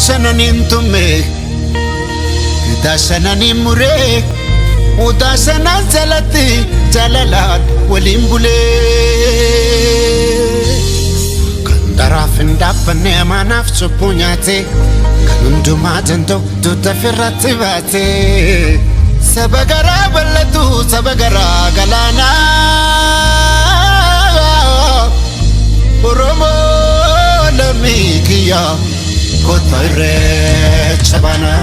Shananiin tumme, gadaa shananiin muree, odaa shanan jalatti jaalalaan waliin bulee. Kan daraaf hin dhaabbanne amaanaaf cubbuu nyaate, kan hundumaa danda'u dugda ofirratti baate. Saba garaa bal'atu, saba garaa galaanaa. Oromoo lammii kiyya, kottaa Irreecha baana.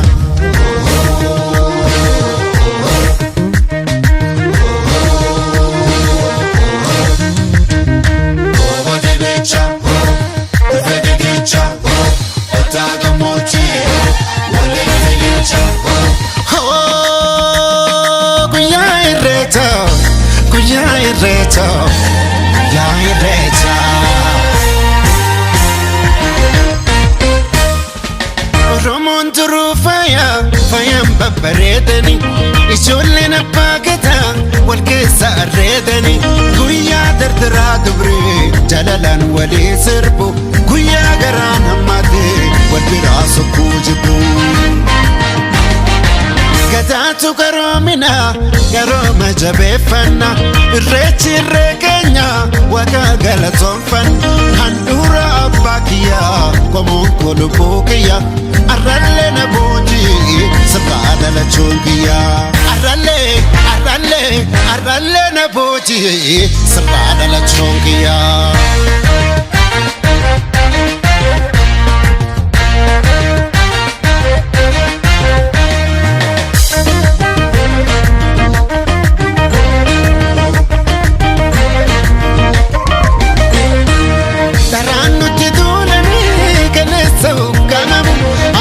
Guyyaa Irreechaa, guyyaa Irreechaa, guyyaa Irreechaa. Oromoon turuu faaya, faayaan babbareedani, ijoolleen abbaa gadaa wal keessa arreedani, guyyaa dardaraa dubree jaalalaan walii sirbu, guyyaa garaan hammaate wal biraa sokkuu jibbu. Gadaatu garoomina, garooma jabeeffanna, Irreechi irree keenya, waaqa galatoonfanna, handhuura abbaa kiyyaa, qomoon koo lubbuu kiyya, arrallee na boojii sirraa dhalachuun kiyya. Arrallee, arrallee, arrallee na boojii sirraa dhalachuun kiyya. Daraan nutti duulanii kaleessa ukkaamamu,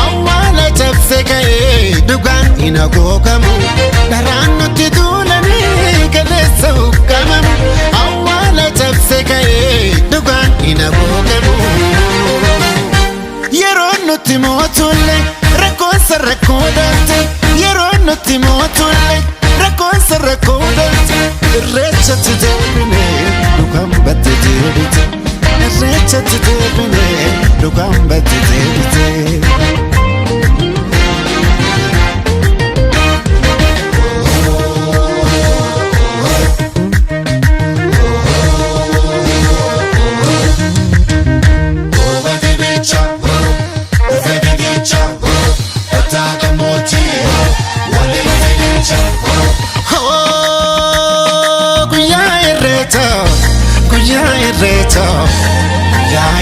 awwaala cabse ka'ee dhugaan hin hagoogamu. Daraan nutti duulanii kaleessa ukkaamamu, awwaala cabse ka'ee dhugaan hin hagoogamu. Yeroo nutti mootulle rakkoonsa rakkoo dhalte, yeroo nutti mootulle rakkoonsa rakkoo dhalte, Irreechatti deebine dhugaan batte deebite, Irreechatti deebine dhugaan batte deebite. Guyyaa Irreechaa, guyyaa Irreechaa, guyyaa